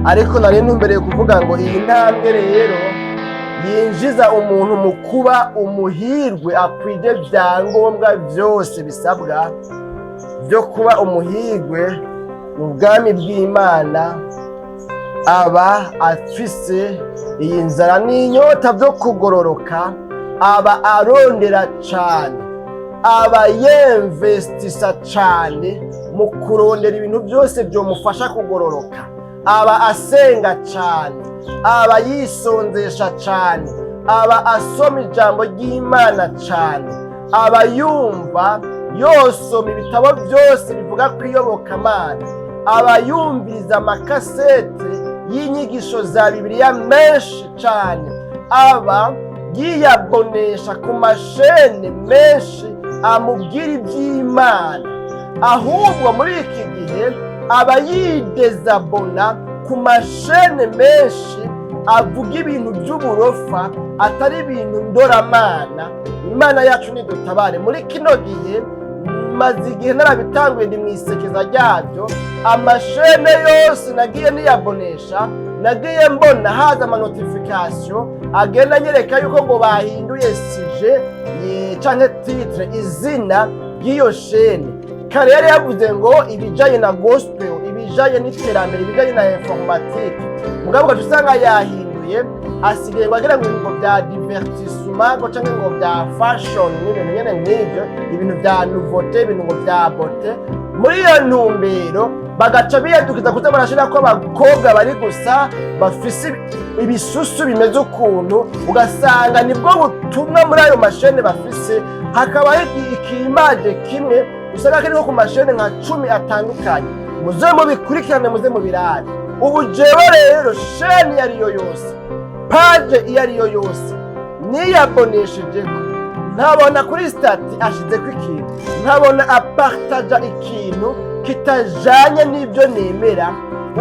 Ariko nari ntumbereye kuvuga ngo iyi ntambwe rero yinjiza umuntu mu kuba umuhirwe, akwije byangombwa byose bisabwa byo kuba umuhirwe mu bwami bw'Imana, aba afise iyi nzara n'inyota byo kugororoka, aba arondera cane, aba yemvestisa cane mu kurondera ibintu byose byomufasha kugororoka, aba asenga cane, aba yisonzesha cane, aba asoma ijambo ry'Imana cane, aba yumva yosoma ibitabo byose bivuga ku iyobokamana, aba yumviriza amakasete y'inyigisho za Bibiliya menshi cane, aba yiyabonesha ku mashene menshi amubwira iby'Imana. Ahubwo muri iki gihe aba yidezabona ku mashene menshi avuga ibintu by'uburofa, atari ibintu ndoramana. Imana yacu nidutabare. Muri kino gihe maze igihe narabitanguye, ndi mu isekeza ryabyo. Amashene yose nagiye niyabonesha, nagiye mbona haza ama notification agenda anyereka yuko ngo bahinduye sujet canke titre, izina ry'iyo chaîne. Kare yari yavuze ngo ibijanye na gospel, ibijanye n'iterambere, ibijanye na informatique, mugabo ugaca usanga yahinduye, asigaye ngo agira ngo ibintu bya divertissement, ngo canke ngo bya fashion n'ibintu nyene nk'ivyo, ibintu bya nouveauté, ibintu ngo bya beauté. Muri iyo ntumbero bagaca biyadukiza kuza barashira ko abakobwa bari gusa bafise ibisusu bimeze ukuntu, ugasanga nibwo butumwa muri ayo mashene bafise. Hakabaho ikimaje kimwe usanga kiriko ku mashene nka 10 atandukanye. Muze mubikurikirane, muze mubirabe. Ubu jewe rero, chaîne iyo ariyo yose, page iyo ariyo yose niyabonesheje ko nkabona kuri statut ashizeko ikintu, nkabona apartaja ikintu kitajanye n'ibyo nemera,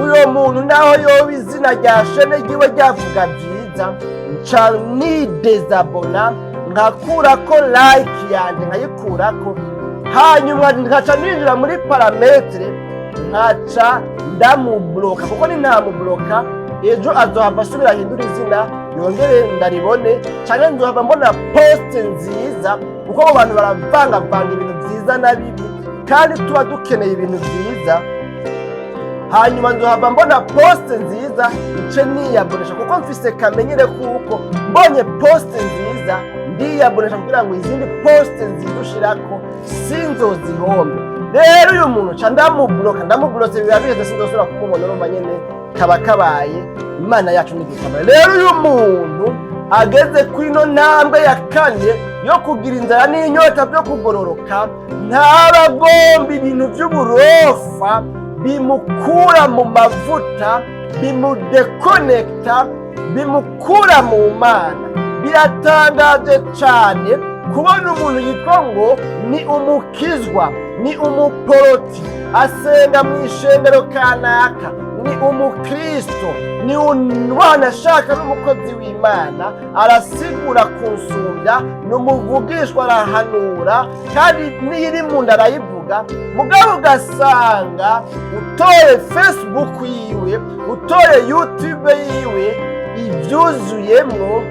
uyo muntu naho yoba izina rya chaîne ryiwe ryavuga vyiza, nca nidezabona, nkakurako like yanje, nkayikurako, hanyuma nkaca ninjira muri paramètres, nkaca ndamubloka, kuko nintamubloka ejo azohava asubira ahindura izina, yongere ndaribone, canke nzohava mbona post nziza, kuko abo bantu baravangavanga ibintu vyiza na bibi, kandi tuba dukeneye ibintu vyiza. Hanyuma nzohava mbona post nziza, nce niyabonesha, kuko mfise kamenyere kuko mbonye post nziza ndiyabonesha, kugira ngo izindi post nziza ushirako sinzozihombe. Rero uyu muntu ca ndamubloka, ndamublotse, biba biheze, sinzosubira kumubona. Urumva nyene kaba kabaye. Imana yacu nidutabare. Rero uyu muntu ageze kuri ino ntambwe ya kane yo kugira inzara n'inyota byo kugororoka, ntaba agomba ibintu by'uburofa bimukura mu mavuta, bimudekonekita, bimukura mu Mana. Biratangaje cyane kubona umuntu yitwa ngo ni umukizwa, ni umuporoti, asenga mu ishengero kanaka, ni umukristo, ni wanashaka n'umukozi w'Imana, arasigura kunsumbya, ni umuvugishwa, arahanura, kandi n'iri mu nda arayivuga, mugabo ugasanga utoye Facebook yiwe, utoye YouTube yiwe, ibyuzuyemwo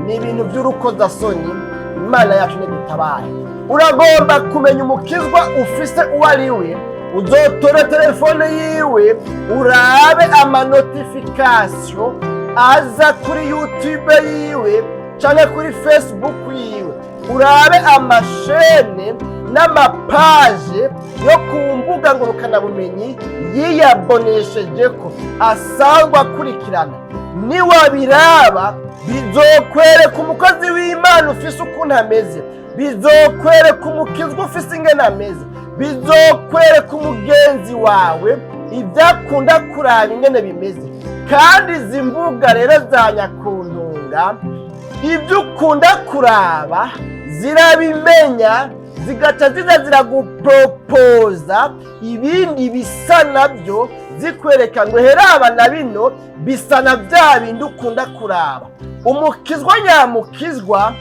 ni ibintu by'urukozasoni. Imana yacu ntidutabare. Uragomba kumenya umukizwa ufise uwo ari we, uzotore telefone yiwe, urabe ama notification aza kuri YouTube yiwe canke kuri Facebook yiwe, urabe amashene n'amapaje yo ku mbuga ngurukanabumenyi yiyabonesheje ko asanzwe akurikirana. Niwabiraba bizokwereka umukozi w'Imana ufise ukuntu ameze, bizokwereka umukizwa ufise ingene ameze, bizokwereka umugenzi wawe ibyo akunda kuraba ingene bimeze. Kandi izi mbuga rero za nyakuntunga, ibyo ukunda kuraba zirabimenya, zigaca ziza ziragupropoza ibindi bisa nabyo, zikwereka ngo heraba na bino bisa na bya bindi ukunda kuraba. Umukizwa nyamukizwa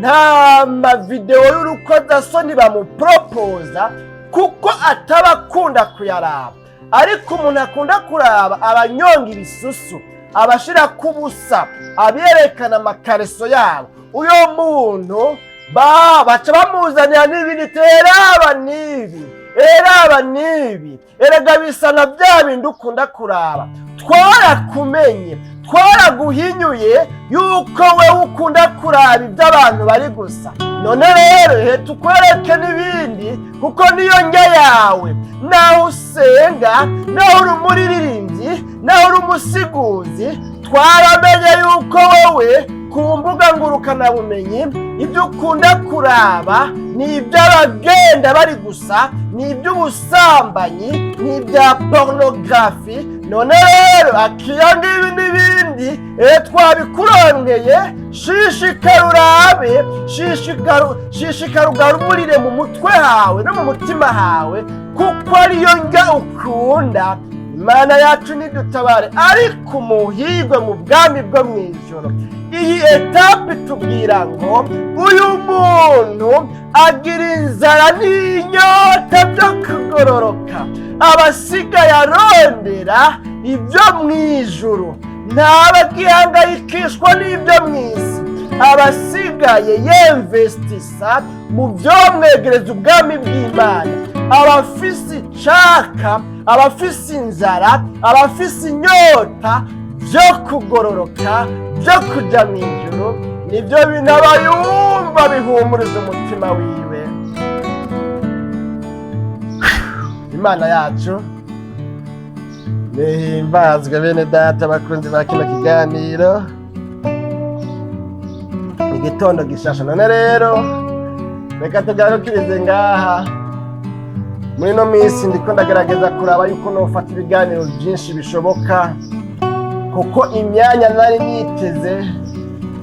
nta mavidewo y'urukozasoni bamupropoza, kuko ataba akunda kuyaraba. Ariko umuntu akunda kuraba abanyonga ibisusu, abashirako ubusa, aberekana amakareso yabo, uyo muntu baca bamuzanira n'ibindi: "Teraba n'ibi, eraba n'ibi, erega bisa na bya bindi ukunda kuraba. Twarakumenye, twaraguhinyuye yuko wewe ukunda kuraba iby'abantu bari gusa. None rero he tukwereke n'ibindi, kuko niyo ndya yawe. Naho usenga, naho uri umuririmbyi, naho uri umusiguzi, twaramenye yuko wowe ku mbuga ngurukanabumenyi ibyo ukunda kuraba ni iby'abagenda bari gusa, ni iby'ubusambanyi, ni ibya pornographie. None rero akira ngibi n'ibindi, twabikuronkeye. Shishikara urabe, shishikara ugarurire mu mutwe hawe no mu mutima hawe, kuko ariyo ndya ukunda." Imana yacu nidutabare. Ariko umuhirwe mu bwami bwo mu ijoro, iyi étape itubwira ngo uyu muntu agira inzara n'inyota byo kugororoka, abasigaye arondera ibyo mu ijuru, ntaba agihangayikishwa n'ibyo mu isi, abasigaye yemvestisa mu byomwegereza ubwami bw'Imana, abafise icaka, abafise inzara, abafise inyota byo kugororoka, byo kuja mu ijuru. Nibyo bintu aba yumva bihumuriza umutima wiwe. Imana yacu nihimbazwe. Bene data bakunzi ba kino kiganiro Igitondo Gishasha, none rero reka tugarukirize ngaha. Muri ino minsi ndiko ndagerageza kuraba yuko nofata ibiganiro byinshi bishoboka, kuko imyanya nari niteze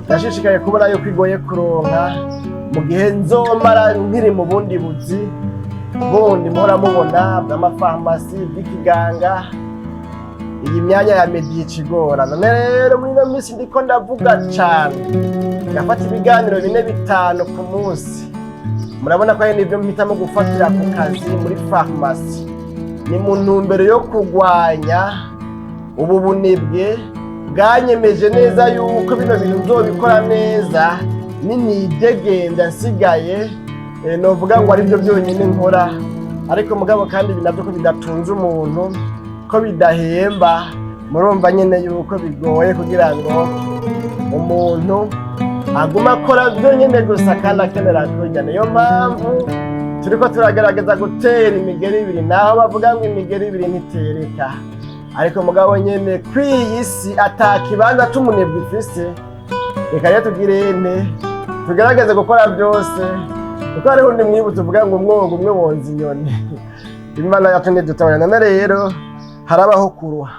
ndashishikaye kubona yuko igoye kuronka mu gihe nzomara nkiri mu bundi buzi bundi muhora mubona bw'amafarumasi, bw'ikiganga. Iyi myanya ya média ikigora. None rero muri ino minsi ndiko ndavuga cane, ngafata ibiganiro bine, bitanu ku munsi. Murabona ko hari n'ibyo mpitamo gufatira ku kazi muri farumasi. Ni mu ntumbero yo kurwanya ubu bunebwe bwanyemeje neza yuko bino bintu nzobikora neza ninidegembya nsigaye, novuga ngo aribyo byonyine nkora. Ariko mugabo kandi ibi nabyo ko bidatunze umuntu, ko bidahemba, murumva nyine yuko bigoye kugira ngo umuntu aguma akora byonyine gusa kandi akenera kurya. Niyo mpamvu turiko turagerageza gutera imigeri ibiri, naho bavuga ngo imigeri ibiri ntitereka. Ariko mugabo nyene kw'iyi si ata kibanza c'umunebwe ifise. Reka rero tugire ente, tugerageze gukora byose, kuko hariho undi mwibutso uvuga ngo umwongo umwe wonza inyoni. Imana yacu ntidutabara. None rero harabaho kuruha,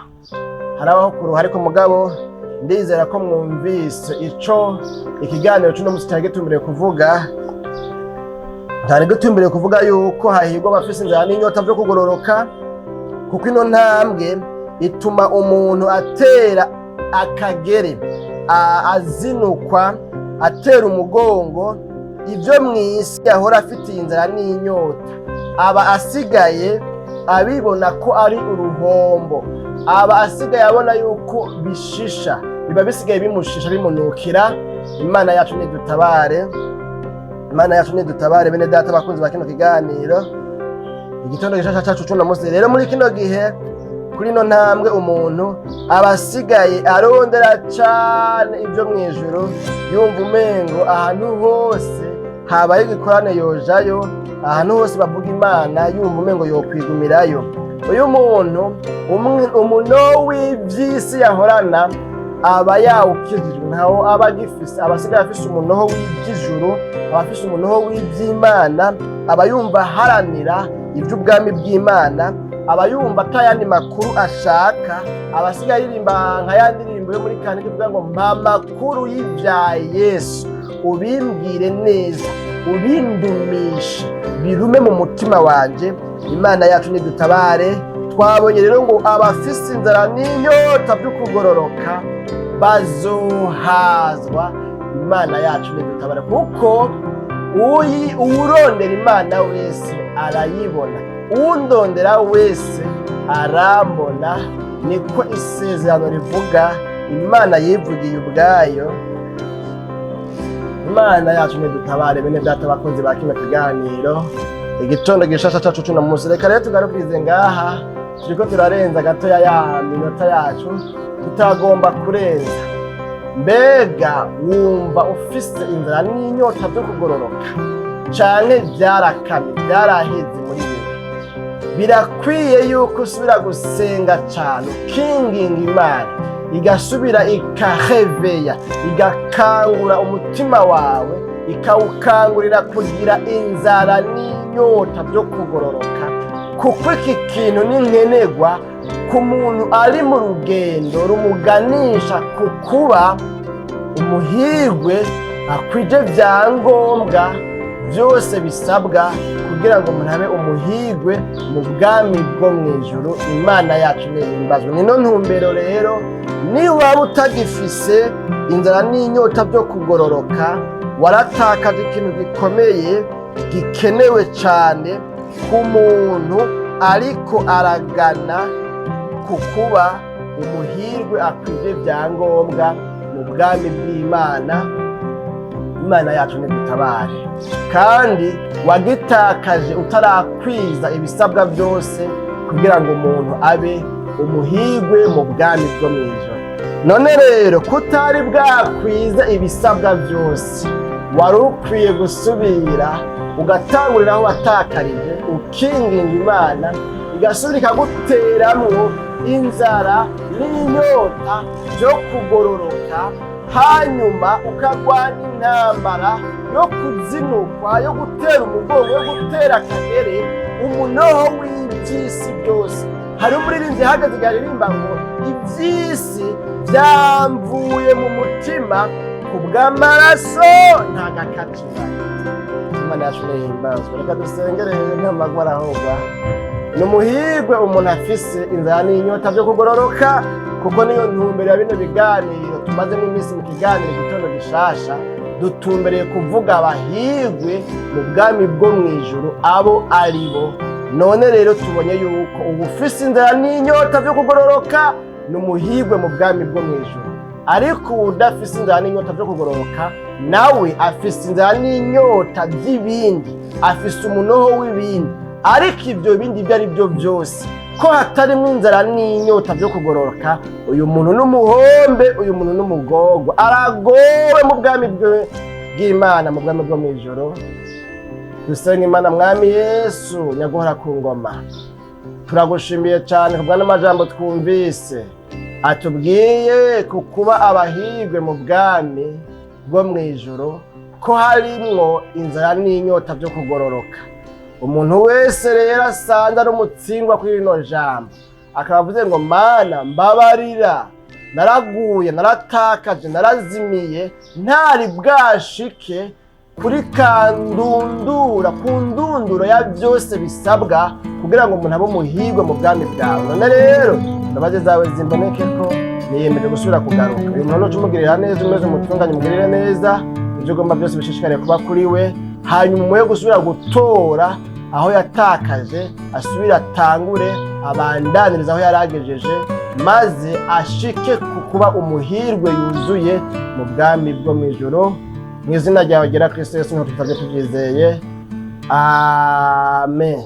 harabaho kuruha, ariko mugabo ndizera ko mwumvise ico ikiganiro c'uno musi cyari gitumiriye kuvuga. Cyari gitumiriye kuvuga yuko hahirwa abafise inzara n'inyota vyo kugororoka, kuko ino ntambwe ituma umuntu atera akagere, azinukwa, atera umugongo ibyo mu isi yahora afitiye inzara n'inyota. Aba asigaye abibona ko ari uruhombo, aba asigaye abona yuko bishisha, biba bisigaye bimushisha, bimunukira. Imana yacu nidutabare, Imana yacu nidutabare. Bene data bakunzi ba kino kiganiro Igitondo Gishasha cacu c'uno munsi, rero muri kino gihe, kuri ino ntambwe, umuntu aba asigaye arondera cane ibyo mu ijuru, yumva umengo ahantu hose habaye igikorane yojayo, ahantu hose bavuga Imana yumva umengo yokwigumirayo. Uyu muntu umuno w'ivy'isi yahorana aba yawukijijwe, ntawo aba agifise. Aba asigaye afise umunoho w'ivy'ijuru, aba afise umunoho w'ivy'Imana, aba yumva aharanira ivy'ubwami bw'Imana, aba yumva atayandi makuru ashaka, aba asigaye aririmba nka ya ndirimbo yo muri kanike ivuga ngo: "Mpa amakuru y'ivya Yesu, ubimbwire neza, ubindumishe, birume mu mutima wanje." Imana yacu nidutabare. Twabonye rero ngo abafise inzara n'inyota byo kugororoka bazohazwa. Imana yacu nidutabare, kuko uwurondera Imana wese arayibona. Undondera wese arambona, niko isezerano rivuga. Imana yivugiye ubwayo. Imana yacu ntidutabare. Bene data, bakunzi ba kino kiganiro Igitondo Gishasha cacu cuno munsi, reka rero tugarukirize ngaha. Turiko turarenza gatoya ya minota yacu tutagomba kurenza. Mbega wumva ufise inzara n'inyota byo kugororoka, canke vyarakamye, vyaraheze muri wewe? Birakwiye yuko usubira gusenga cane, ukinginga Imana, igasubira ikaheveya, igakangura umutima wawe, ikawukangurira kugira inzara n'inyota byo kugororoka, kuko iki kintu ni nkenerwa ku muntu ari mu rugendo rumuganisha ku kuba umuhirwe akwije vyangombwa byose bisabwa kugira ngo umuntu abe umuhirwe mu bwami bwo mu ijuru. Imana yacu nihimbazwe. Nino ntumbero rero, niwaba utagifise inzara n'inyota byo kugororoka, waratakaje ikintu gikomeye gikenewe cyane ku muntu ariko aragana ku kuba umuhirwe akwije ibyangombwa mu bwami bw'Imana. Imana yacu ntidutabare. Kandi wagitakaje utarakwiza ibisabwa byose kugira ngo umuntu abe umuhirwe mu bwami bwo mu ijoro. None rero kutari bwakwiza ibisabwa byose, wari ukwiye gusubira ugatangurira aho watakarije, ukinginga Imana, igasubira ikaguteramwo inzara n'inyota byo kugororoka, hanyuma ukagwana intambara yo kuzinukwa, yo gutera umugongo, yo gutera akagere umunoho w'iby'isi byose. Hari umuririmbyi ahagaze igihe aririmba ngo: "Iby'isi byamvuye mu mutima, ku bw'amaraso ntagakatira." Imana yacu nihimbazwe. Reka dusengere ntamagwa arahogwa. Ni umuhirwe umuntu afise inzara n'inyota byo kugororoka, kuko niyo ntumbero ya bino biganiro tumazemo iminsi. Mu kiganiro Igitondo Gishasha dutumbereye kuvuga abahirwe mu bwami bwo mu ijuru abo ari bo. None rero tubonye yuko uba ufise inzara n'inyota byo kugororoka ni umuhirwe mu bwami bwo mu ijuru, ariko udafise inzara n'inyota byo kugororoka nawe afise inzara n'inyota by'ibindi, afise umunoho w'ibindi. Ariko ibyo bindi ibyo ari byo byose, ko hatarimo inzara n'inyota byo kugororoka, uyu muntu n'umuhombe, uyu muntu n'umugorwa, aragowe mu bwami bw'Imana, mu bwami bwo mu ijoro. Dusenga Imana. Mwami Yesu nyaguhora ku ngoma, turagushimiye cyane kubwa n'amajambo twumvise atubwiye ku kuba abahirwe mu bwami bwo mu ijoro, ko harimwo inzara n'inyota byo kugororoka. Umuntu wese rero asanze ari umutsindwa kuri rino jambo, akaba avuze ngo: "Mana mbabarira, naraguye, naratakaje, narazimiye, ntari bwashike kuri kandundura, ku ndunduro ya byose bisabwa kugira ngo umuntu abe umuhirwe mu bwami bwawe. None rero imbabazi zawe zimboneke ko niyemeje gusubira kugaruka." Uyu muntu nuca umugirira neza, umeze umutunganye, umugirire neza, ibyo ugomba byose bishishikariye kuba kuri we, hanyuma umuhe gusubira gutora aho yatakaje, asubire atangure abandaniriza aho yari agejeje, maze ashike ku kuba umuhirwe yuzuye mu bwami bwo mu ijoro. Mu izina ryawe ryera Kristo Yesu niho tutabye tubyizeye, amen.